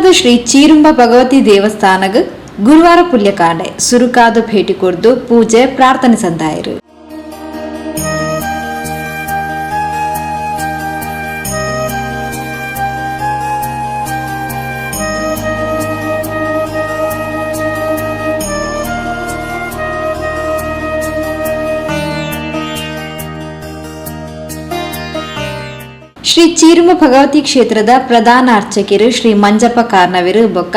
ಉಳ್ಳಾಲದ ಶ್ರೀ ಚೀರುಂಬ ಭಗವತಿ ದೇವಸ್ಥಾನಗ್ ಗುರುವಾರ ಪುಲ್ಯಕಾಂಡೆ ಸುರುಕಾದ ಭೇಟಿ ಕೊರ್ದು ಪೂಜೆ ಪ್ರಾರ್ಥನೆ ಸಂದಾಯರು. ಶ್ರೀ ಚೀರುಂಬ ಭಗವತಿ ಕ್ಷೇತ್ರದ ಪ್ರಧಾನ ಅರ್ಚಕರು ಶ್ರೀ ಮಂಜಪ್ಪ ಕಾರ್ನವಿರು ಬೊಕ್ಕ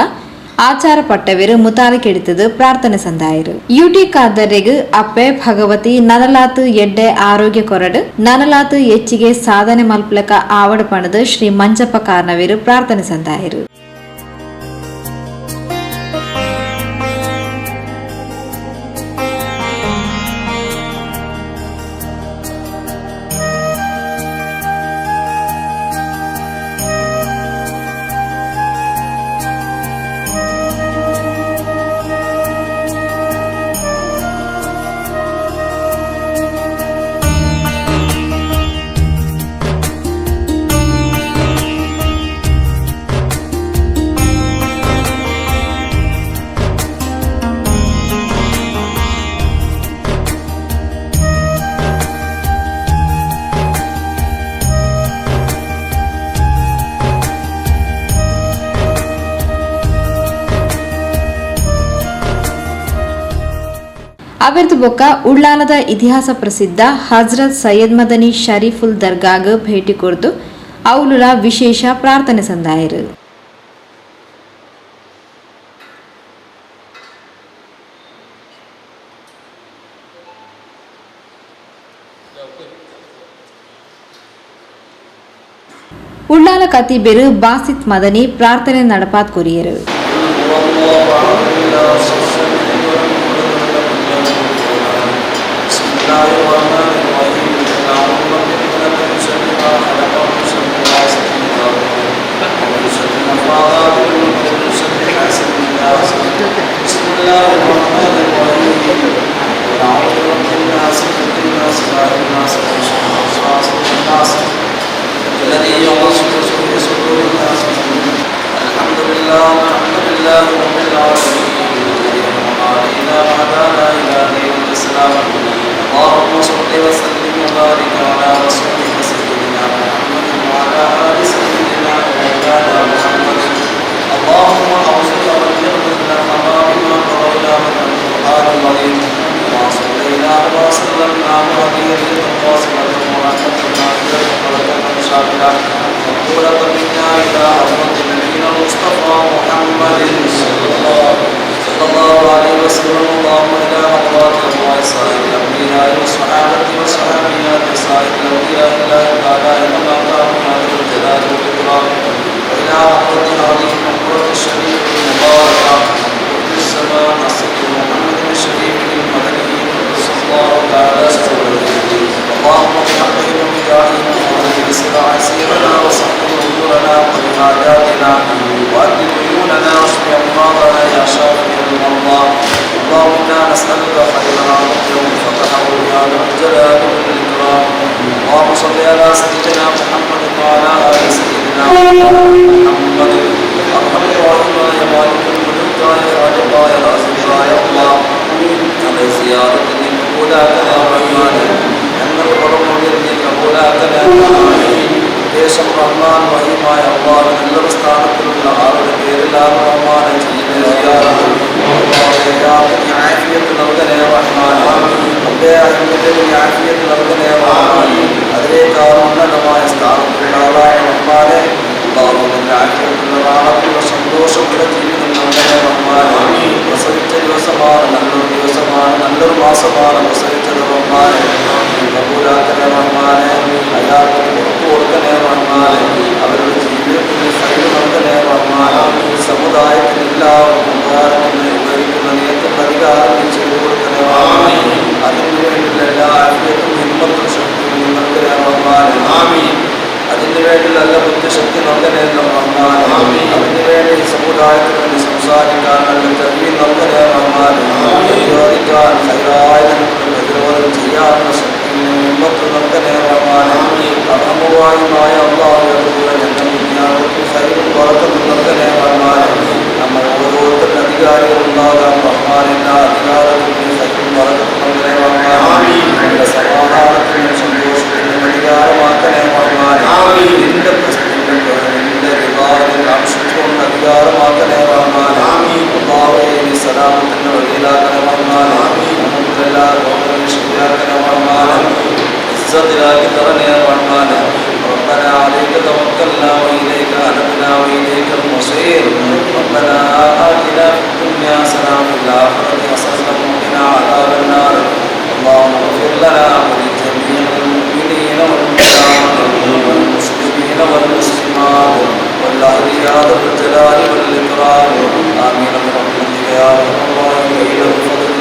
ಆಚಾರ ಪಟ್ಟವಿರು ಮುತಾಲಿಕೆಡಿತದು ಪ್ರಾರ್ಥನೆ ಸಂದಾಯರು. ಯುಟಿ ಕಾದರೆಗ್ ಅಪ್ಪೆ ಭಗವತಿ ನನಲಾತ್ ಎಡ್ಡೆ ಆರೋಗ್ಯ ಕೊರಡು ನನಲಾತ್ ಹೆಚ್ಚಿಗೆ ಸಾಧನೆ ಮಲ್ಪಲಕ ಆವಡ ಪಣದು ಶ್ರೀ ಮಂಜಪ್ಪ ಕಾರ್ನವಿರು ಪ್ರಾರ್ಥನೆ ಸಂದಾಯರು. ಅವೆರ್ದು ಬೊಕ್ಕ ಉಳ್ಳಾಲದ ಇತಿಹಾಸ ಪ್ರಸಿದ್ಧ ಹಜ್ರತ್ ಸೈಯದ್ ಮದನಿ ಶರೀಫುಲ್ ದರ್ಗಾಗ್ ಭೇಟಿ ಕೊರ್ದು ಅವುಲುಲ ವಿಶೇಷ ಪ್ರಾರ್ಥನೆ ಸಂದಾಯರು. ಉಳ್ಳಾಲ ಕತಿಬೆರು ಬಾಸಿತ್ ಮದನಿ ಪ್ರಾರ್ಥನೆ ನಡಪಾತ್ ಕೊರಿಯರು. اللهم صل وسلم وبارك على رسولك سيدنا محمد وعلى آل سيدنا ومولانا محمد. اللهم أوصل وبلغنا بما قرأنا من القرآن العظيم وصلينا وسلمنا وهدية قاسمة ورحمة نافذة وبركة شاملة مقبولة منا إلى حضرة نبينا المصطفى محمد صلى الله عليه وسلم. اللهم إلى حضرات أرواح سائر الأنبياء والصحابة والصحابيات سائر الأولياء الله تعالى إنما كانوا هذا الجلال والإكرام وإلى حضرة هذه المقبرة الشريفة المباركة قطب السماء السيد محمد الشريف المدني قدس الله تعالى سره. اللهم بحقهم وبجاههم وبسر عسيرنا وسهل امورنا وبحاجاتنا وأد ديوننا واشف امراضنا يا شافي المرضى. اللهم انا نسالك خير هذا اليوم فتحه يا ذا الجلال والاكرام. اللهم صل على سيدنا محمد وعلى ال سيدنا محمد. ارحم الراحمين يا مالك الملوك يا خالق يا رازق يا الله. ഞങ്ങളുടെ സിയാറത്തിന് കബൂലാക്കണേ റഹ്മാനെ, ഞങ്ങൾ പടമൊഴിയെ കബൂലാക്കണേ റഹ്മാനെ. ഉദ്ദേശം റഹ്മാൻ റഹീമായ അള്ളാഹു നല്ലൊരു സ്ഥാനത്തിലുള്ള ആളുടെ പേരിലാണ് റഹ്മാനെ ചെയ്യുന്ന സിയാറത്ത്. അള്ളാഹു ആഫിയത്ത് നൽകണേ റഹ്മാനെ, അദ്ദേഹത്തിന് ആഫിയത്ത് നൽകണേ റഹ്മാനെ. അതിനേക്കാൾ ഉന്നതമായ സ്ഥാനത്തിലുള്ള ആളായ റഹ്മാനെ, അള്ളാഹു ആഫിയത്തുള്ള റാഹത്തുള്ള സന്തോഷമുള്ള ജീവിതം നൽകണേ റഹ്മാനെ. പ്രസവിച്ച ദിവസമാണ്, നല്ലൊരു ദിവസമാണ്, നല്ലൊരു മാസമാണ് പ്രസവിച്ചത് റഹ്മാനെ. കബൂലാക്കണേ റഹ്മാനെ, അയാൾക്ക് പുറത്തു കൊടുക്കണേ റഹ്മാനെ, അവരുടെ ജീവിതത്തിന് ഖൈർ നൽകണേ റഹ്മാനെ. സമുദായത്തിന് എല്ലാവർക്കും ഉപകാരത്തിന് ഉപകരിക്കുന്ന നിയത്തുള്ള അധികാരം നീ ചെയ്തു കൊടുക്കണേ റഹ്മാനെ. അതിനു വേണ്ടിയുള്ള എല്ലാ ആഫിയത്തും ഹിമ്മത്തും ശക്തിയും നീ നൽകണേ റഹ്മാനെ. അതിനു വേണ്ടിയുള്ള നല്ല ബുദ്ധിശക്തി നൽകണേ റഹ്മാനെ. അതിനു വേണ്ടി സമുദായത്തിന് വേണ്ടി സംസാരിക്കാൻ നല്ല കഴിവ് നൽകണേ റഹ്മാനെ. പ്രതിരോധിക്കാൻ ഖൈറായ നിനക്ക് പ്രതിരോധം ചെയ്യാനുള്ള ശക്തിയും ഹിമ്മത്തും നൽകണേ റഹ്മാനെ. അർഹമുവായുമായ അള്ളാഹു, അതുപോലെ ഞങ്ങൾ ദുനിയാവിലും ഖൈറും ബറക്കത്തും നൽകണേ റഹ്മാനെ. ಧರಣೆಯ ಮಣ್ಣಾನೆ. ربنا عليك توكلنا وإليك أنبنا وإليك المصير. ربنا آتنا في الدنيا حسنة وفي الآخرة حسنة وقنا عذاب النار. اللهم اغفر لنا ولجميع المؤمنين والمؤمنات والمسلمين والمسلمات والأهل يا ذا الجلال والإكرام. آمين برحمتك يا أرحم الراحمين. بفضل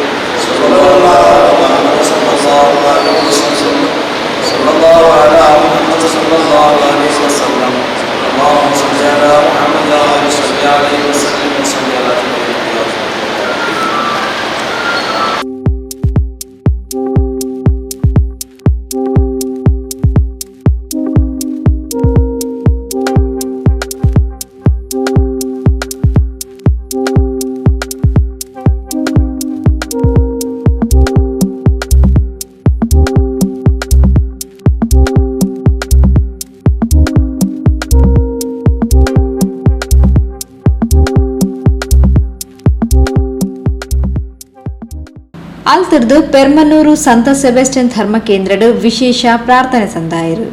صلى الله على محمد صلى الله عليه وسلم. صلى الله على محمد صلى الله عليه وسلم. اللهم صل على محمد وآله صل عليه وسلم وصل على جميع. ಅಲ್ತಿರ್ದು ಪೆರ್ಮನೂರು ಸಂತ ಸೆಬೆಸ್ಟಿಯನ್ ಧರ್ಮ ಕೇಂದ್ರಡು ವಿಶೇಷ ಪ್ರಾರ್ಥನೆ ಸಂದಾಯರು.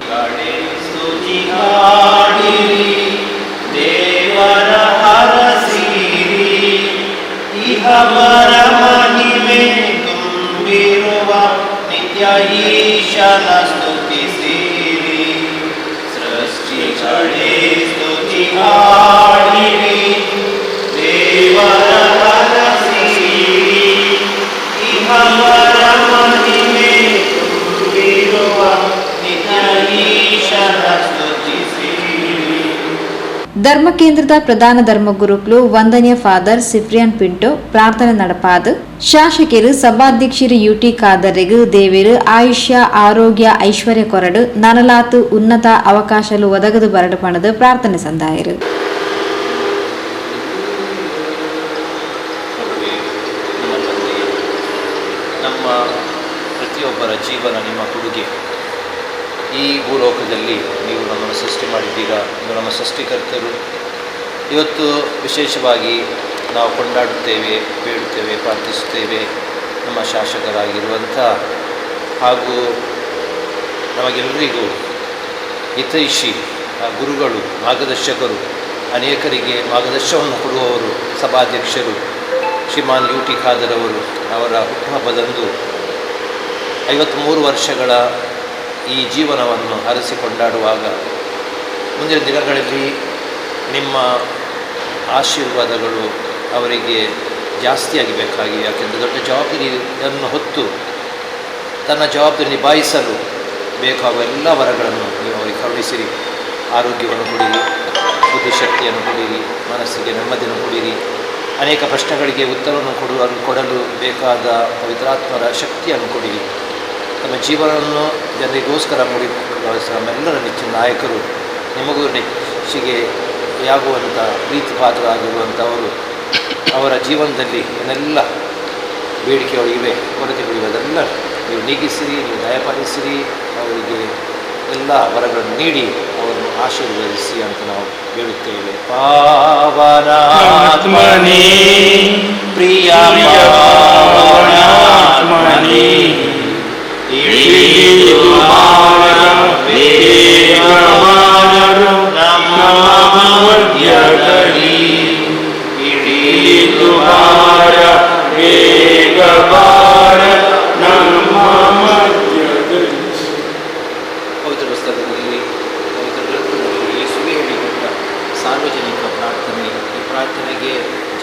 ದೇವರ ಹರಸಿರಿ, ಇಹವರ ಮಹಿಮೆ ತುಂಬಿರುವ ನಿತ್ಯ ಈಶನ ಸ್ತುತಿಸಿರಿ. ಸೃಷ್ಟಿಗಳೇ ಸ್ತುತಿ ಹಾಡಿರಿ, ದೇವರ ಹರಸಿರಿ, ಇಹವರ ಮಹಿಮೆ ತುಂಬಿರುವ ನಿತ್ಯ ಈಶನ ಸ್ತುತಿಸಿರಿ. ಧರ್ಮ ಕೇಂದ್ರದ ಪ್ರಧಾನ ಧರ್ಮಗುರುಕ್ಲು ವಂದನೀಯ ಫಾದರ್ ಸಿಪ್ರಿಯನ್ ಪಿಂಟೋ ಪ್ರಾರ್ಥನೆ നടപ്പാത്. ಶಾಸಕರು ಸಭಾಧ್ಯಕ್ಷರು ಯುಟಿ ಖಾದರ್ಗ್ ದೇವೇರು ಆಯುಷ್ಯ ಆರೋಗ್ಯ ಐಶ್ವರ್ಯ ಕೊರಡು ನನಲಾತು ಉನ್ನತ ಅವಕಾಶಲು ಒದಗದು ಬರಡು ಪಣದು ಪ್ರಾರ್ಥನೆ ಸಂದಾಯರು. ಪ್ರಭುವೇ, ನಮ್ಮ ತಂದೆಯೇ, ನಮ್ಮ ಪ್ರತಿಯೊಬ್ಬರ ಜೀವನ ನಿಮ್ಮ ಕೊಡುಗೆ. ಈ ಭೂಲೋಕದಲ್ಲಿ ನೀವು ನಮ್ಮನ್ನು ಸೃಷ್ಟಿ ಮಾಡಿದ್ದೀರಾ. ನೀವು ನಮ್ಮ ಸೃಷ್ಟಿಕರ್ತರು. ಇವತ್ತು ವಿಶೇಷವಾಗಿ ನಾವು ಕೊಂಡಾಡುತ್ತೇವೆ, ಬೇಡುತ್ತೇವೆ, ಪ್ರಾರ್ಥಿಸುತ್ತೇವೆ. ನಮ್ಮ ಶಾಸಕರಾಗಿರುವಂಥ ಹಾಗೂ ನಮಗೆಲ್ಲರಿಗೂ ಹಿತೈಷಿ, ಗುರುಗಳು, ಮಾರ್ಗದರ್ಶಕರು, ಅನೇಕರಿಗೆ ಮಾರ್ಗದರ್ಶನವನ್ನು ಕೊಡುವವರು, ಸಭಾಧ್ಯಕ್ಷರು ಶ್ರೀಮಾನ್ ಯು ಟಿ ಖಾದರ್ ಅವರು, ಅವರ ಹುಟ್ಟುಹಬ್ಬದಂದು 53 ವರ್ಷಗಳ ಈ ಜೀವನವನ್ನು ಹರಸಿ ಕೊಂಡಾಡುವಾಗ, ಮುಂದಿನ ದಿನಗಳಲ್ಲಿ ನಿಮ್ಮ ಆಶೀರ್ವಾದಗಳು ಅವರಿಗೆ ಜಾಸ್ತಿಯಾಗಿ ಬೇಕಾಗಿ, ಯಾಕೆಂದರೆ ದೊಡ್ಡ ಜವಾಬ್ದಾರಿಯನ್ನು ಹೊತ್ತು ತನ್ನ ಜವಾಬ್ದಾರಿ ನಿಭಾಯಿಸಲು ಬೇಕಾಗುವ ಎಲ್ಲ ವರಗಳನ್ನು ನೀವು ಅವರಿಗೆ ಕರುಣಿಸಿರಿ. ಆರೋಗ್ಯವನ್ನು ಕೊಡಿರಿ, ಬುದ್ಧಿಶಕ್ತಿಯನ್ನು ಕೊಡಿರಿ, ಮನಸ್ಸಿಗೆ ನೆಮ್ಮದಿಯನ್ನು ಕೊಡಿರಿ. ಅನೇಕ ಪ್ರಶ್ನೆಗಳಿಗೆ ಉತ್ತರವನ್ನು ಕೊಡಲು ಬೇಕಾದ ಪವಿತ್ರಾತ್ಮರ ಶಕ್ತಿಯನ್ನು ಕೊಡಿರಿ. ತಮ್ಮ ಜೀವನವನ್ನು ಜನರಿಗೋಸ್ಕರ ಮುಡಿ ನಮ್ಮೆಲ್ಲರ ನೆಚ್ಚಿನ ನಾಯಕರು, ನಿಮಗೂ ನೆಚ್ಚಿಗೆ ಯಾಗುವಂಥ ಪ್ರೀತಿ ಪಾತ್ರರಾಗಿರುವಂಥವರು, ಅವರ ಜೀವನದಲ್ಲಿ ಏನೆಲ್ಲ ಬೇಡಿಕೆಗಳು ಇವೆ, ಕೊರತೆಗಳಿವೆ, ಅದೆಲ್ಲ ನೀವು ನೀಗಿಸಿರಿ, ನೀವು ದಯಪಾಲಿಸಿರಿ. ಅವರಿಗೆ ಎಲ್ಲ ವರಗಳನ್ನು ನೀಡಿ ಅವರನ್ನು ಆಶೀರ್ವದಿಸಿ ಅಂತ ನಾವು ಹೇಳುತ್ತೇವೆ. ಪಾವನಾತ್ಮನೇ, ಪ್ರಿಯ ಪಾವನಾತ್ಮನೇ, ಇಳಿದು ಬಾರ, ಬೇಗ ಬಾರ ನಮ್ಮ ಮಧ್ಯದಲ್ಲಿ. ಇಳಿದು ಬಾರ, ಬೇಗ ಬಾರ ನಮ್ಮ ಮಧ್ಯದಲ್ಲಿ. ಪವಿತ್ರ ಪುಸ್ತಕದಲ್ಲಿ, ಪವಿತ್ರ ಗ್ರಂಥದಲ್ಲಿ ಯೇಸುವೇ ಹೇಳಿಕೊಟ್ಟ ಸಾರ್ವಜನಿಕ ಪ್ರಾರ್ಥನೆ. ಈ ಪ್ರಾರ್ಥನೆಗೆ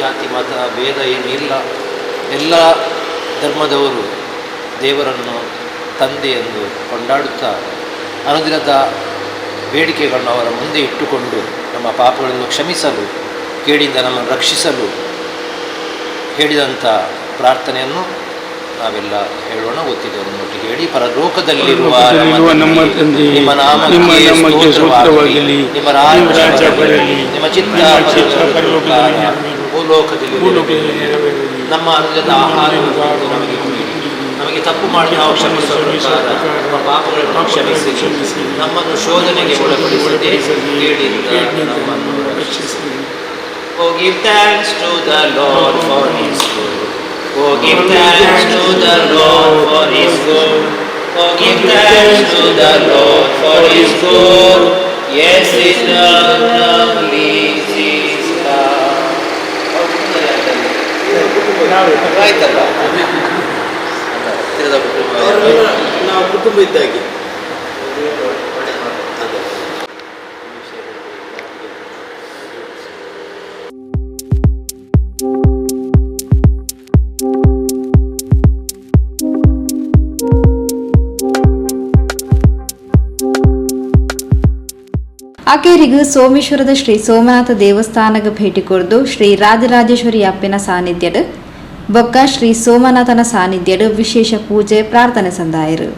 ಜಾತಿ ಮತ ಭೇದ ಏನಿಲ್ಲ. ಎಲ್ಲ ಧರ್ಮದವರು ದೇವರನ್ನು ತಂದೆ ಎಂದು ಕೊಂಡಾಡುತ್ತಾ, ಅನುದಿನದ ಬೇಡಿಕೆಗಳನ್ನು ಅವರ ಮುಂದೆ ಇಟ್ಟುಕೊಂಡು, ನಮ್ಮ ಪಾಪಗಳನ್ನು ಕ್ಷಮಿಸಲು, ಕೇಡಿಂದ ನಮ್ಮನ್ನು ರಕ್ಷಿಸಲು ಹೇಳಿದಂಥ ಪ್ರಾರ್ಥನೆಯನ್ನು ನಾವೆಲ್ಲ ಹೇಳೋಣ. ಒತ್ತಿದವರನ್ನೊಟ್ಟಿಗೆ ಹೇಳಿ. ಪರಲೋಕದಲ್ಲಿರುವ ಪರಲೋಕದಲ್ಲಿರುವ ನಮ್ಮ ತಂದೆಯೇ, ನಿಮ್ಮ ನಿಮ್ಮ ನಾಮಕ್ಕೆ ನಾಮಕ್ಕೆ ಸ್ತೋತ್ರವಾಗಲಿ. ಸ್ತೋತ್ರವಾಗಲಿ. ನಿಮ್ಮ ನಿಮ್ಮ ರಾಜ್ಯ ರಾಜ್ಯ ಬರಲಿ. ಬರಲಿ. ನಿಮ್ಮ ಚಿತ್ತ ನಿಮ್ಮ ಚಿತ್ತ ಪರಲೋಕದಲ್ಲಿ ಪರಲೋಕದಲ್ಲಿ ನೆರವೇರಲಿ. ಭೂಲೋಕದಲ್ಲಿ ಭೂಲೋಕದಲ್ಲಿ ನೆರವೇರಲಿ. ನೆರವೇರಲಿ. ನಮ್ಮ ಅನುದಿನದ ಆಹಾರವನ್ನು ಇಂದು ನಮಗೆ ಕೊಡಿರಿ. ನಮಗೆ ತಪ್ಪು ಮಾಡಿ ನಾವು ಕ್ಷಮಿಸುವ ಪ್ರಕಾರ ನಮ್ಮ ಪಾಪಗಳನ್ನು ಕ್ಷಮಿಸಿ. ನಮ್ಮನ್ನು ಶೋಧನೆಗೆ ಒಳಪಡಿಸದೆ ಕೇಡಿಂದ ನಮ್ಮನ್ನು ರಕ್ಷಿಸಿ. ರಕ್ಷಿಸಿ. Oh, give thanks to the Lord, for He's good. Oh, give thanks to the Lord, for He's good. Oh, give thanks to to the Lord, for he is good. Yes, eternally is love. ಆಯ್ತಲ್ಲ, ಹತ್ತಿರದ ಕುಟುಂಬ. ಅವರೆಲ್ಲ ನಾವು ಕುಟುಂಬ ಇದ್ದಾಗೆ. ಅದೇ. ಅಕೇರಿಗು ಸೋಮೇಶ್ವರದ ಶ್ರೀ ಸೋಮನಾಥ ದೇವಸ್ಥಾನಕ್ಕೆ ಭೇಟಿ ಕೊರ್ದು ಶ್ರೀ ರಾಜರಾಜೇಶ್ವರಿ ಅಪ್ಪನ ಸಾನ್ನಿಧ್ಯಡ್ ಬೊಕ್ಕ ಶ್ರೀ ಸೋಮನಾಥನ ಸಾನ್ನಿಧ್ಯಡ್ ವಿಶೇಷ ಪೂಜೆ ಪ್ರಾರ್ಥನೆ ಸಂದಾಯರು.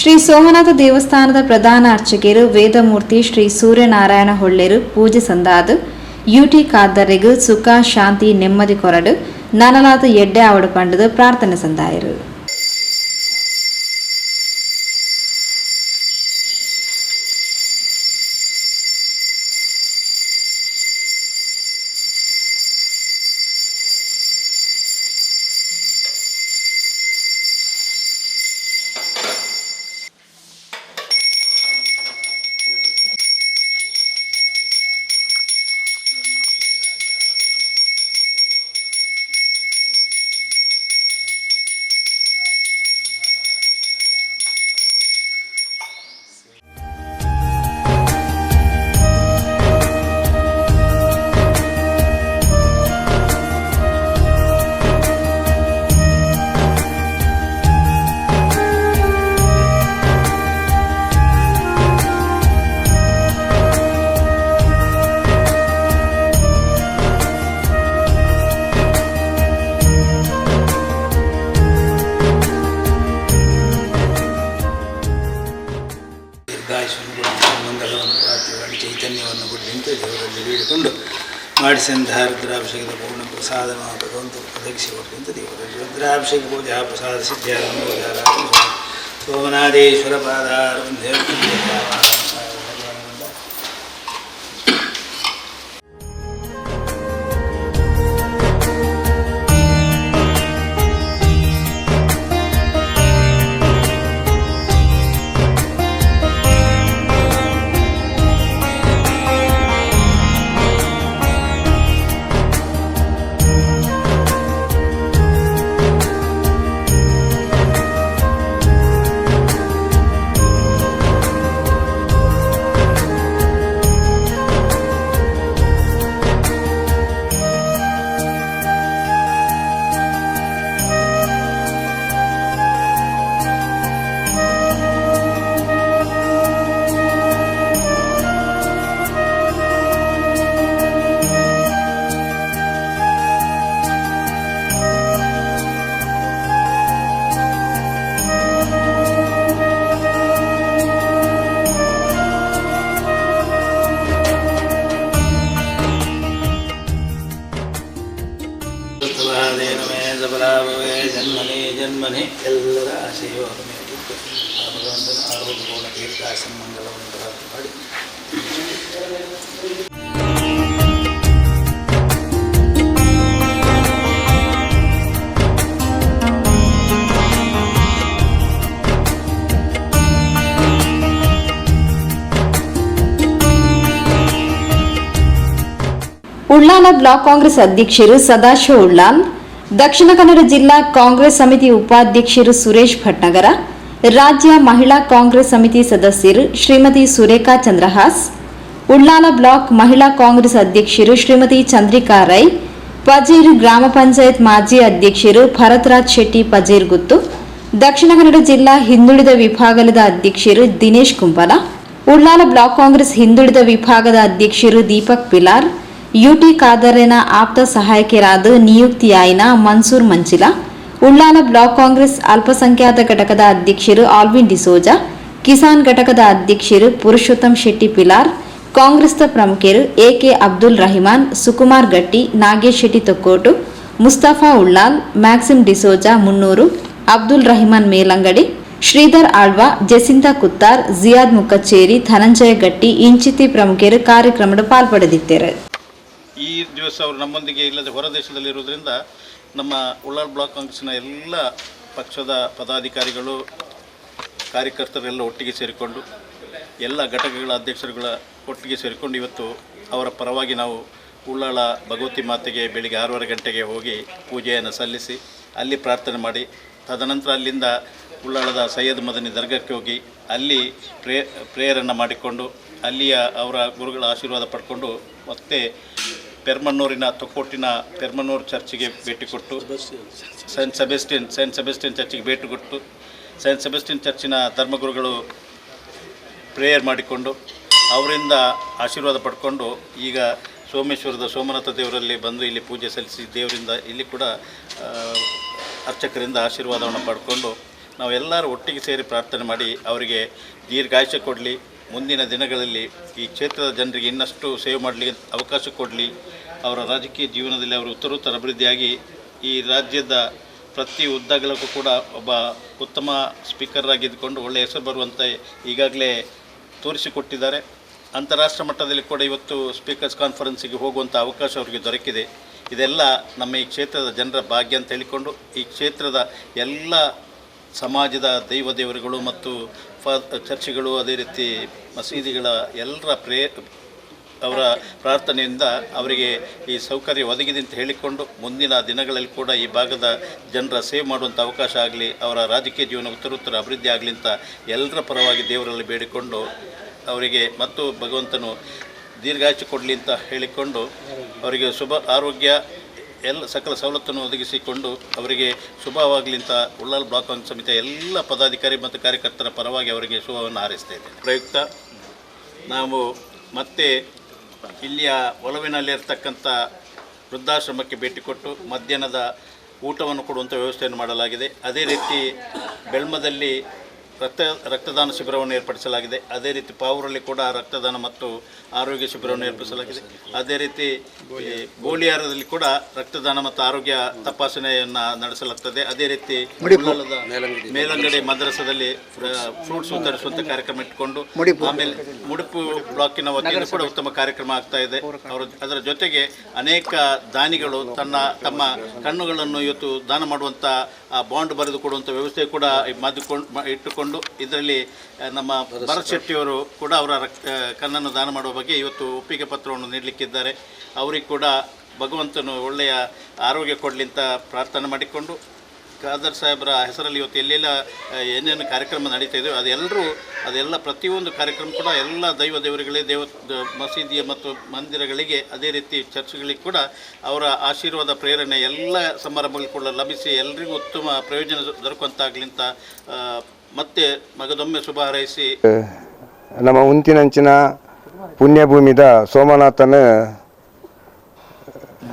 ಶ್ರೀ ಸೋಮನಾಥ ದೇವಸ್ಥಾನದ ಪ್ರಧಾನ ಅರ್ಚಕರು ವೇದಮೂರ್ತಿ ಶ್ರೀ ಸೂರ್ಯನಾರಾಯಣ ಹೊಳ್ಳೇರು ಪೂಜೆ ಸಂದಾದು ಯುಟಿ ಕಾದರೆಗು ಸುಖ ಶಾಂತಿ ನೆಮ್ಮದಿ ಕೊರಡು ನನಲಾದ ಎಡ್ಡೆ ಆವಡು ಪಂಡದು ಪ್ರಾರ್ಥನೆ ಸಂದಾಯರು. ದೀರ್ಘಾಯುಷ್ಯನ್ನು ಕೊಡಿ, ಮಂಗಲವನ್ನು ಪ್ರಾಪ್ತಿ ಮಾಡಿ ಚೈತನ್ಯವನ್ನು ಕೊಡಲಿ ಅಂತ ದೇವರಲ್ಲಿ ಬೇಡಿಕೊಂಡು, ಮಾಡಿಸಿದಂತಹ ರುದ್ರಾಭಿಷೇಕದ ಪೂರ್ಣ ಪ್ರಸಾದವನ್ನು ಭಗವಂತ ಒದಗಿಸಿ ಕೊಡಲಿ ಅಂತ ದೇವರಲ್ಲಿ ರುದ್ರಾಭಿಷೇಕ ಪೂಜಾ ಪ್ರಸಾದ ಸಿದ್ಧಿಯ ಸೋಮನಾಥೇಶ್ವರ ಪಾದಾರವಿಂದ. ಜನ್ಮನೇ ಎಲ್ಲರ ಆಶಯವು ಮೇಲಿತ್ತು. ಆ ಭಗವಂತನ ಆರೋಗ್ಯಪೂರ್ಣ ದೀರ್ಘಾಸನ ಮಂಗಲವನ್ನು ಪ್ರಾರ್ಥನೆ ಮಾಡಿ. ಉಳ್ಳಾಲ ಬ್ಲಾಕ್ ಕಾಂಗ್ರೆಸ್ ಅಧ್ಯಕ್ಷರು ಸದಾಶಿವ ಉಳ್ಳಾಲ್, ದಕ್ಷಿಣ ಕನ್ನಡ ಜಿಲ್ಲಾ ಕಾಂಗ್ರೆಸ್ ಸಮಿತಿ ಉಪಾಧ್ಯಕ್ಷರು ಸುರೇಶ್ ಭಟ್ನಗರ, ರಾಜ್ಯ ಮಹಿಳಾ ಕಾಂಗ್ರೆಸ್ ಸಮಿತಿ ಸದಸ್ಯರು ಶ್ರೀಮತಿ ಸುರೇಖಾ ಚಂದ್ರಹಾಸ್, ಉಳ್ಳಾಲ ಬ್ಲಾಕ್ ಮಹಿಳಾ ಕಾಂಗ್ರೆಸ್ ಅಧ್ಯಕ್ಷರು ಶ್ರೀಮತಿ ಚಂದ್ರಿಕಾ ರೈ, ಪಜೇರು ಗ್ರಾಮ ಪಂಚಾಯತ್ ಮಾಜಿ ಅಧ್ಯಕ್ಷರು ಭರತ್ರಾಜ್ ಶೆಟ್ಟಿ ಪಜೇರ್ ಗುತ್ತು, ದಕ್ಷಿಣ ಕನ್ನಡ ಜಿಲ್ಲಾ ಹಿಂದುಳಿದ ವಿಭಾಗದ ಅಧ್ಯಕ್ಷರು ದಿನೇಶ್ ಕುಂಪಲ, ಉಳ್ಳಾಲ ಬ್ಲಾಕ್ ಕಾಂಗ್ರೆಸ್ ಹಿಂದುಳಿದ ವಿಭಾಗದ ಅಧ್ಯಕ್ಷರು ದೀಪಕ್ ಪಿಲಾರ್, ಯುಟಿ ಖಾದರ್ನ ಆಪ್ತ ಸಹಾಯಕರಾದ ನಿಯುಕ್ತಿಯಾಯಿನ ಮನ್ಸೂರ್ ಮಂಚಿಲ, ಉಳ್ಳಾಲ ಬ್ಲಾಕ್ ಕಾಂಗ್ರೆಸ್ ಅಲ್ಪಸಂಖ್ಯಾತ ಘಟಕದ ಅಧ್ಯಕ್ಷರು ಆಲ್ವಿನ್ ಡಿಸೋಜಾ, ಕಿಸಾನ್ ಘಟಕದ ಅಧ್ಯಕ್ಷರು ಪುರುಷೋತ್ತಮ್ ಶೆಟ್ಟಿ ಪಿಲಾರ್, ಕಾಂಗ್ರೆಸ್ನ ಪ್ರಮುಖರು ಎಕೆ ಅಬ್ದುಲ್ ರಹಿಮಾನ್, ಸುಕುಮಾರ್ ಗಟ್ಟಿ, ನಾಗೇಶ್ ಶೆಟ್ಟಿ ತೊಕ್ಕೋಟು, ಮುಸ್ತಫಾ ಉಳ್ಳಾಲ್, ಮ್ಯಾಕ್ಸಿಮ್ ಡಿಸೋಜಾ ಮುನ್ನೂರು, ಅಬ್ದುಲ್ ರಹಿಮಾನ್ ಮೇಲಂಗಡಿ, ಶ್ರೀಧರ್ ಆಳ್ವಾ, ಜೆಸಿಂತಾ ಕುತ್ತಾರ್, ಜಿಯಾದ್ ಮುಕ್ಕಚ್ಚೇರಿ, ಧನಂಜಯ ಗಟ್ಟಿ ಇಂಚಿತಿ ಪ್ರಮುಖರು ಕಾರ್ಯಕ್ರಮದ ಪಾಲ್ಪಡೆದಿದ್ದರು. ಈ ದಿವಸ ಅವರು ನಮ್ಮೊಂದಿಗೆ ಇಲ್ಲದೆ ಹೊರದೇಶದಲ್ಲಿರುವುದರಿಂದ ನಮ್ಮ ಉಳ್ಳಾಲ್ ಬ್ಲಾಕ್ ಕಾಂಗ್ರೆಸ್ಸಿನ ಎಲ್ಲ ಪಕ್ಷದ ಪದಾಧಿಕಾರಿಗಳು, ಕಾರ್ಯಕರ್ತರೆಲ್ಲ ಒಟ್ಟಿಗೆ ಸೇರಿಕೊಂಡು, ಎಲ್ಲ ಘಟಕಗಳ ಅಧ್ಯಕ್ಷರುಗಳ ಒಟ್ಟಿಗೆ ಸೇರಿಕೊಂಡು ಇವತ್ತು ಅವರ ಪರವಾಗಿ ನಾವು ಉಳ್ಳಾಲ ಭಗವತಿ ಮಾತೆಗೆ ಬೆಳಿಗ್ಗೆ 6:30 ಗಂಟೆಗೆ ಹೋಗಿ ಪೂಜೆಯನ್ನು ಸಲ್ಲಿಸಿ ಅಲ್ಲಿ ಪ್ರಾರ್ಥನೆ ಮಾಡಿ, ತದನಂತರ ಅಲ್ಲಿಂದ ಉಳ್ಳಾಲದ ಸೈಯದ್ ಮದನಿ ದರ್ಗಾಕ್ಕೆ ಹೋಗಿ ಅಲ್ಲಿ ಪ್ರೇಯರನ್ನು ಮಾಡಿಕೊಂಡು ಅಲ್ಲಿಯ ಅವರ ಗುರುಗಳ ಆಶೀರ್ವಾದ ಪಡ್ಕೊಂಡು ಮತ್ತೆ ಪೆರ್ಮನ್ನೂರಿನ ತೊಕ್ಕೋಟಿನ ಪೆರ್ಮನ್ನೂರು ಚರ್ಚಿಗೆ ಭೇಟಿ ಕೊಟ್ಟು Saint Sebastian ಚರ್ಚಿಗೆ ಭೇಟಿ ಕೊಟ್ಟು ಸೈಂಟ್ ಸೆಬೆಸ್ಟಿಯನ್ ಚರ್ಚಿನ ಧರ್ಮಗುರುಗಳು ಪ್ರೇಯರ್ ಮಾಡಿಕೊಂಡು ಅವರಿಂದ ಆಶೀರ್ವಾದ ಪಡ್ಕೊಂಡು ಈಗ ಸೋಮೇಶ್ವರದ ಸೋಮನಾಥ ದೇವರಲ್ಲಿ ಬಂದು ಇಲ್ಲಿ ಪೂಜೆ ಸಲ್ಲಿಸಿ ದೇವರಿಂದ ಇಲ್ಲಿ ಕೂಡ ಅರ್ಚಕರಿಂದ ಆಶೀರ್ವಾದವನ್ನು ಪಡ್ಕೊಂಡು ನಾವೆಲ್ಲರೂ ಒಟ್ಟಿಗೆ ಸೇರಿ ಪ್ರಾರ್ಥನೆ ಮಾಡಿ ಅವರಿಗೆ ದೀರ್ಘಾಯುಷ್ಯ ಕೊಡಲಿ, ಮುಂದಿನ ದಿನಗಳಲ್ಲಿ ಈ ಕ್ಷೇತ್ರದ ಜನರಿಗೆ ಇನ್ನಷ್ಟು ಸೇವೆ ಮಾಡಲಿಕ್ಕೆ ಅವಕಾಶ ಕೊಡಲಿ, ಅವರ ರಾಜಕೀಯ ಜೀವನದಲ್ಲಿ ಅವರು ಉತ್ತರೋತ್ತರ ಅಭಿವೃದ್ಧಿಯಾಗಿ ಈ ರಾಜ್ಯದ ಪ್ರತಿ ಉದ್ದಗಲಕ್ಕೂ ಕೂಡ ಒಬ್ಬ ಉತ್ತಮ ಸ್ಪೀಕರ್ ಆಗಿದ್ದುಕೊಂಡು ಒಳ್ಳೆಯ ಹೆಸರು ಬರುವಂತೆ ಈಗಾಗಲೇ ತೋರಿಸಿಕೊಟ್ಟಿದ್ದಾರೆ. ಅಂತಾರಾಷ್ಟ್ರ ಮಟ್ಟದಲ್ಲಿ ಕೂಡ ಇವತ್ತು ಸ್ಪೀಕರ್ಸ್ ಕಾನ್ಫರೆನ್ಸಿಗೆ ಹೋಗುವಂಥ ಅವಕಾಶ ಅವರಿಗೆ ದೊರಕಿದೆ. ಇದೆಲ್ಲ ನಮ್ಮ ಈ ಕ್ಷೇತ್ರದ ಜನರ ಭಾಗ್ಯ ಅಂತ ಹೇಳಿಕೊಂಡು ಈ ಕ್ಷೇತ್ರದ ಎಲ್ಲ ಸಮಾಜದ ದೈವ ದೇವರುಗಳು ಮತ್ತು ಚರ್ಚ್ಗಳು, ಅದೇ ರೀತಿ ಮಸೀದಿಗಳ ಎಲ್ಲರ ಅವರ ಪ್ರಾರ್ಥನೆಯಿಂದ ಅವರಿಗೆ ಈ ಸೌಕರ್ಯ ಒದಗಿದೆ ಅಂತ ಹೇಳಿಕೊಂಡು ಮುಂದಿನ ದಿನಗಳಲ್ಲಿ ಕೂಡ ಈ ಭಾಗದ ಜನರ ಸೇವೆ ಮಾಡುವಂಥ ಅವಕಾಶ ಆಗಲಿ, ಅವರ ರಾಜಕೀಯ ಜೀವನ ಉತ್ತರೋತ್ತರ ಅಭಿವೃದ್ಧಿ ಆಗಲಿ ಅಂತ ಎಲ್ಲರ ಪರವಾಗಿ ದೇವರಲ್ಲಿ ಬೇಡಿಕೊಂಡು ಅವರಿಗೆ ಮತ್ತು ಭಗವಂತನು ದೀರ್ಘಾಯುಷ್ಯ ಕೊಡಲಿ ಅಂತ ಹೇಳಿಕೊಂಡು ಅವರಿಗೆ ಶುಭ ಆರೋಗ್ಯ ಎಲ್ಲ ಸಕಲ ಸವಲತ್ತನ್ನು ಒದಗಿಸಿಕೊಂಡು ಅವರಿಗೆ ಶುಭವಾಗಲಿ ಅಂತ ಉಳ್ಳಾಲ್ ಬ್ಲಾಕ್ ಕಾಂಗ್ರೆಸ್ ಸಮಿತಿಯ ಎಲ್ಲ ಪದಾಧಿಕಾರಿ ಮತ್ತು ಕಾರ್ಯಕರ್ತರ ಪರವಾಗಿ ಅವರಿಗೆ ಶುಭವನ್ನು ಹಾರೈಸ್ತಾ ಇದ್ದೇನೆ. ಪ್ರಯುಕ್ತ ನಾವು ಮತ್ತೆ ಇಲ್ಲಿಯ ಒಲವಿನಲ್ಲಿರ್ತಕ್ಕಂಥ ವೃದ್ಧಾಶ್ರಮಕ್ಕೆ ಭೇಟಿ ಕೊಟ್ಟು ಮಧ್ಯಾಹ್ನದ ಊಟವನ್ನು ಕೊಡುವಂಥ ವ್ಯವಸ್ಥೆಯನ್ನು ಮಾಡಲಾಗಿದೆ. ಅದೇ ರೀತಿ ಬೆಳ್ಮದಲ್ಲಿ ರಕ್ತದಾನ ಶಿಬಿರವನ್ನು ಏರ್ಪಡಿಸಲಾಗಿದೆ. ಅದೇ ರೀತಿ ಪಾವೂರಲ್ಲಿ ಕೂಡ ರಕ್ತದಾನ ಮತ್ತು ಆರೋಗ್ಯ ಶಿಬಿರವನ್ನು ಏರ್ಪಡಿಸಲಾಗಿದೆ. ಅದೇ ರೀತಿ ಗೋಳಿಯಾರದಲ್ಲಿ ಕೂಡ ರಕ್ತದಾನ ಮತ್ತು ಆರೋಗ್ಯ ತಪಾಸಣೆಯನ್ನು ನಡೆಸಲಾಗ್ತದೆ. ಅದೇ ರೀತಿ ಮೇಲಂಗಡಿ ಮದ್ರಸದಲ್ಲಿ ಫ್ರೂಟ್ಸ್ ವಿತರಿಸುವಂಥ ಕಾರ್ಯಕ್ರಮ ಇಟ್ಟುಕೊಂಡು ಆಮೇಲೆ ಮುಡುಪು ಬ್ಲಾಕಿನ ವತಿಯಿಂದ ಕೂಡ ಉತ್ತಮ ಕಾರ್ಯಕ್ರಮ ಆಗ್ತಾ ಇದೆ. ಅವರು ಅದರ ಜೊತೆಗೆ ಅನೇಕ ದಾನಿಗಳು ತಮ್ಮ ಕಣ್ಣುಗಳನ್ನು ಇವತ್ತು ದಾನ ಮಾಡುವಂಥ ಬಾಂಡ್ ಬರೆದು ಕೊಡುವಂಥ ವ್ಯವಸ್ಥೆ ಕೂಡ ಇಟ್ಟುಕೊಂಡು ಇದರಲ್ಲಿ ನಮ್ಮ ಭರತ್ ಶೆಟ್ಟಿಯವರು ಕೂಡ ಅವರ ಕಣ್ಣನ್ನು ದಾನ ಮಾಡುವ ಬಗ್ಗೆ ಇವತ್ತು ಒಪ್ಪಿಗೆ ಪತ್ರವನ್ನು ನೀಡಲಿಕ್ಕಿದ್ದಾರೆ. ಅವರಿಗೆ ಕೂಡ ಭಗವಂತನು ಒಳ್ಳೆಯ ಆರೋಗ್ಯ ಕೊಡಲಿ ಅಂತ ಪ್ರಾರ್ಥನೆ ಮಾಡಿಕೊಂಡು ಖಾದರ್ ಸಾಹೇಬರ ಹೆಸರಲ್ಲಿ ಇವತ್ತು ಎಲ್ಲೆಲ್ಲ ಏನೇನು ಕಾರ್ಯಕ್ರಮ ನಡೀತಾ ಇದೆಯೋ ಅದೆಲ್ಲ ಪ್ರತಿಯೊಂದು ಕಾರ್ಯಕ್ರಮ ಕೂಡ ಎಲ್ಲ ದೈವ ದೇವರುಗಳೇ ಮಸೀದಿಯ ಮತ್ತು ಮಂದಿರಗಳಿಗೆ ಅದೇ ರೀತಿ ಚರ್ಚ್ಗಳಿಗೆ ಕೂಡ ಅವರ ಆಶೀರ್ವಾದ ಪ್ರೇರಣೆ ಎಲ್ಲ ಸಮಾರಂಭಗಳು ಕೂಡ ಲಭಿಸಿ ಎಲ್ರಿಗೂ ಉತ್ತಮ ಪ್ರಯೋಜನ ದೊರಕುವಂತಾಗಲಿ ಅಂತ ಮತ್ತೆ ಮಗದೊಮ್ಮೆ ಶುಭ ಹಾರೈಸಿ ನಮ್ಮ ಉಂತಿನಂಚಿನ ಪುಣ್ಯಭೂಮಿದ ಸೋಮನಾಥನ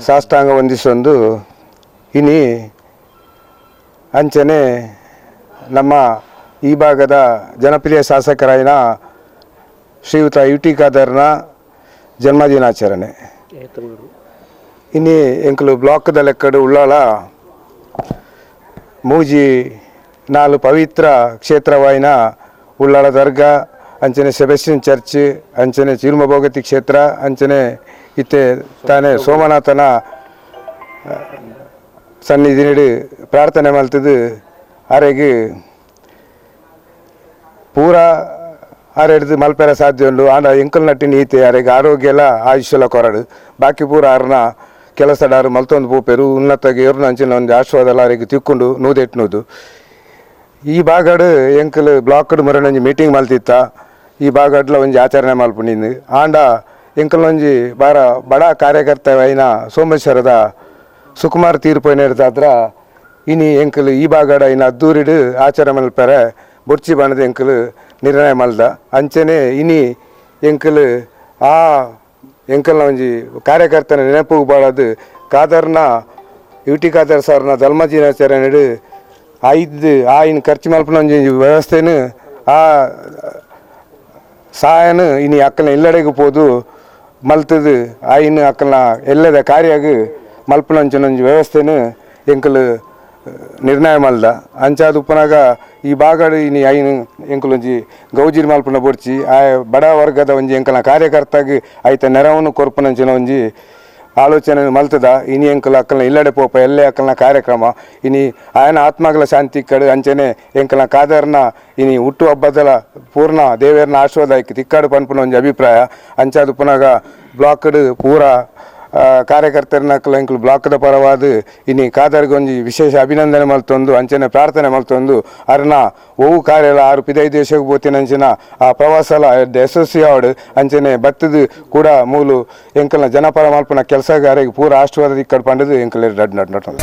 ಸಾಷ್ಟಾಂಗ ವಂದಿಸೊಂದು ಇನಿ ಅಂಚನೆ ನಮ್ಮ ಈ ಭಾಗದ ಜನಪ್ರಿಯ ಶಾಸಕರಾಯಿನ ಶ್ರೀಯುತ ಯು ಟಿ ಖಾದರ್ನ ಜನ್ಮದಿನಾಚರಣೆ. ಇನಿ ಎಂಕುಲು ಬ್ಲಾಕ್ದ ಲೆಕ್ಕಡು ಉಳ್ಳಾಲ ಮೂಜಿ ನಾಲು ಪವಿತ್ರ ಕ್ಷೇತ್ರವಾಯಿನ ಉಳ್ಳಾಳ ದರ್ಗಾ ಅಂಚನೆ ಸೆಬೆಸ್ಟಿಯನ್ ಚರ್ಚ್ ಅಂಚನೆ ಚೀರ್ಮಭೋಗತಿ ಕ್ಷೇತ್ರ ಅಂಚನೆ ಇತ್ತೆ ತಾನೆ ಸೋಮನಾಥನ ಸನ್ನಿಧಿನಿಡು ಪ್ರಾರ್ಥನೆ ಮಲ್ತದು ಅರೆಗ್ ಪೂರ ಆರೆಡ್ದು ಮಲ್ಪೆರ ಸಾಧ್ಯ ಉಂಡು. ಆಂಡ ಎಂಕಲ್ ನಟ್ಟಿನ ಈತೆ ಅರೆಗ್ ಆರೋಗ್ಯ ಎಲ್ಲ ಆಯುಷ್ಯಲ ಕೊರಡು ಬಾಕಿ ಪೂರ ಆರ್ನ ಕೆಲಸಡಾರು ಮಲ್ತೊಂದು ಪೋಪೆರು ಉನ್ನತಗೆ ಏರ್ನ ಅಂಚಿನ ಒಂದು ಆಶೀರ್ವಾದಲ ಅರೆಗ್ ತಿಕ್ಕೊಂಡು ನೂದೆಟ್ನೂದು. ಈ ಭಾಗಡ್ ಎಂಕಲ್ ಬ್ಲಾಕ್ಡ್ ಮೊರನೊಂಜಿ ಮೀಟಿಂಗ್ ಮಲ್ತಿತ್ತ ಈ ಭಾಗಡ್ಲ ಒಂಜಿ ಆಚರಣೆ ಮಲ್ಪುನಿಂದು. ಆಂಡ ಎಂಕಲ್ ಒಂಜಿ ಬಾರ ಬಡ ಕಾರ್ಯಕರ್ತವಾಯಿನ ಸೋಮೇಶ್ವರದ ಸುಕುಮಾರ್ ತೀರ್ಪು ಇನಿ ಎಂಕಲ್ ಈ ಭಾಗಡ ಇನ್ನು ಅದ್ದೂರಿಡು ಆಚರಣೆ ಮಲ್ಪೆರೆ ಬೊರ್ಚಿ ಬಣ್ಣದ ಎಂಕಲ್ ನಿರ್ಣಯ ಮಲ್ದ. ಅಂಚನೆ ಇನಿ ಎಂಕಲ್ ಆ ಎಂಕಲ್ನ ಒಂಜಿ ಕಾರ್ಯಕರ್ತನ ನೆನಪು ಬಾಳದು ಖಾದರ್ನ ಯುಟಿ ಖಾದರ್ ಸರ್ನ ಜನ್ಮದಿನಾಚರಣೆಡು ಐದು ಆ ಇನ್ನು ಖರ್ಚು ಮಲ್ಪುನ ಒಂಜಿ ವ್ಯವಸ್ಥೆನು ಆ ಸಹಾಯನು ಇನಿ ಅಕ್ಕಲ್ನ ಇಲ್ಲಡೆಗೆ ಪೋದು ಮಲ್ತದು ಆಯಿನ ಅಕ್ಕಲ್ನ ಎಲ್ಲದ ಕಾರ್ಯಾಗ ಮಲ್ಪುನ ಒಂಜಿ ವ್ಯವಸ್ಥೆನು ಎಂಕಲ್ ನಿರ್ಣಯ ಮಲ್ದ. ಅಂಚಾದ್ ಉಪ್ಪುನಗ ಈ ಭಾಗಡ್ ಇನಿ ಐನ್ ಎಂಕುಲು ಒಂಜಿ ಗೌಜಿರ್ ಮಲ್ಪುನ ಬೊಡ್ಚಿ ಆ ಬಡ ವರ್ಗದ ಒಂಜಿ ಎಂಕಲ್ನ ಕಾರ್ಯಕರ್ತಾಗ್ ಐತ ನೆರವನ್ನು ಕೊರ್ಪುನಂಚಿನ ಒಂಜಿ ಆಲೋಚನೆ ಮಲ್ತದ. ಇನಿ ಎಂಕುಲು ಅಕ್ಕಲ್ನ ಇಲ್ಲಡೆ ಪೋಪ ಎಲ್ಲೆ ಅಕ್ಕಲ್ನ ಕಾರ್ಯಕ್ರಮ ಇನಿ ಆಯನ ಆತ್ಮಗಳ ಶಾಂತಿ ಕಡು ಅಂಚನೆ ಎಂಕಲ್ನ ಖಾದರ್ನ ಇನಿ ಹುಟ್ಟು ಹಬ್ಬದಲ ಪೂರ್ಣ ದೇವೇರ್ನ ಆಶೀರ್ವಾದ ತಿಕ್ಕಾಡು ಪನ್ಪುನ ಒಂಜಿ ಅಭಿಪ್ರಾಯ. ಅಂಚಾದ್ ಉಪ್ಪುನಗ ಬ್ಲಾಕ್ಡ್ ಪೂರ ಕಾರ್ಯಕರ್ತರನಕುಲು ಎಂಕುಲು ಬ್ಲಾಕ್ದ ಪರವಾದ ಇನಿ ಖಾದರ್ಗೆ ಒಂಜಿ ವಿಶೇಷ ಅಭಿನಂದನೆ ಮಲ್ತೊಂದು ಅಂಚನೆ ಪ್ರಾರ್ಥನೆ ಮಲ್ತೊಂದು ಅರ್ನ ಒವು ಕಾರ್ಯಲ ಆರು ಪಿದೈ ದೇಶಕ್ಕೆ ಪೋತಿನಂಚಿನ ಆ ಪ್ರವಾಸಲ ಯಶಸ್ವಿ ಆವಡ್ ಅಂಚನೆ ಬತ್ತದು ಕೂಡ ಮೂಲು ಎಂಕಲ್ನ ಜನಪರ ಮಲ್ಪುನ ಕೆಲಸಗಾರಿಗೆ ಪೂರ ಆಶೀರ್ವಾದ ಇಕ್ಕಡ್ ಪಂಡದು ಎಂಕಲ್ ನಡ್ ನಡ್ ನಡ್.